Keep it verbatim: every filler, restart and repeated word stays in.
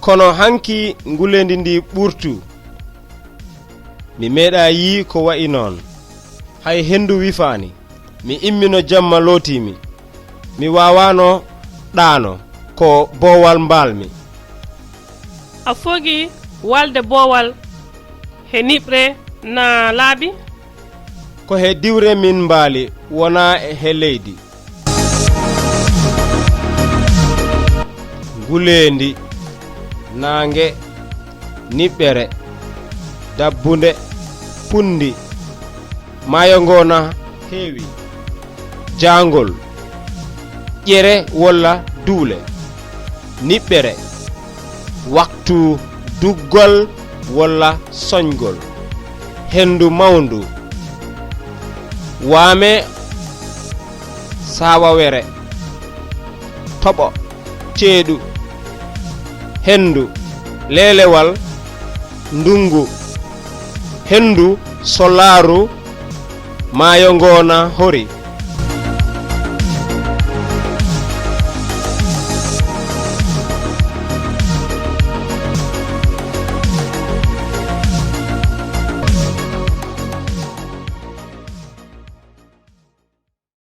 Kono hanki nguleendi ndi ɓurtu. Mi meeɗa yii ko wa'i noon. Hay henndu wifaani. Mi immino jamma lootiimi. Mi waawaano ɗaano. Ko boowal mbaalmi. A fogi walde boowal he niɓre na laabi? Ko he diwre min mbaali, wonaa he leydi. Nguleendi, naange, niɓɓere, dabbunde, punndi, maayo ngoo na heewi, jaangol, ƴere walla duule, niɓɓere, waktu duggol walla soñgol, henndu mawndu, waame, saawawere, toɓo, ceeɗu, henndu, leelewal, ndunngu, henndu, solaaru, maayo ngoo na hori.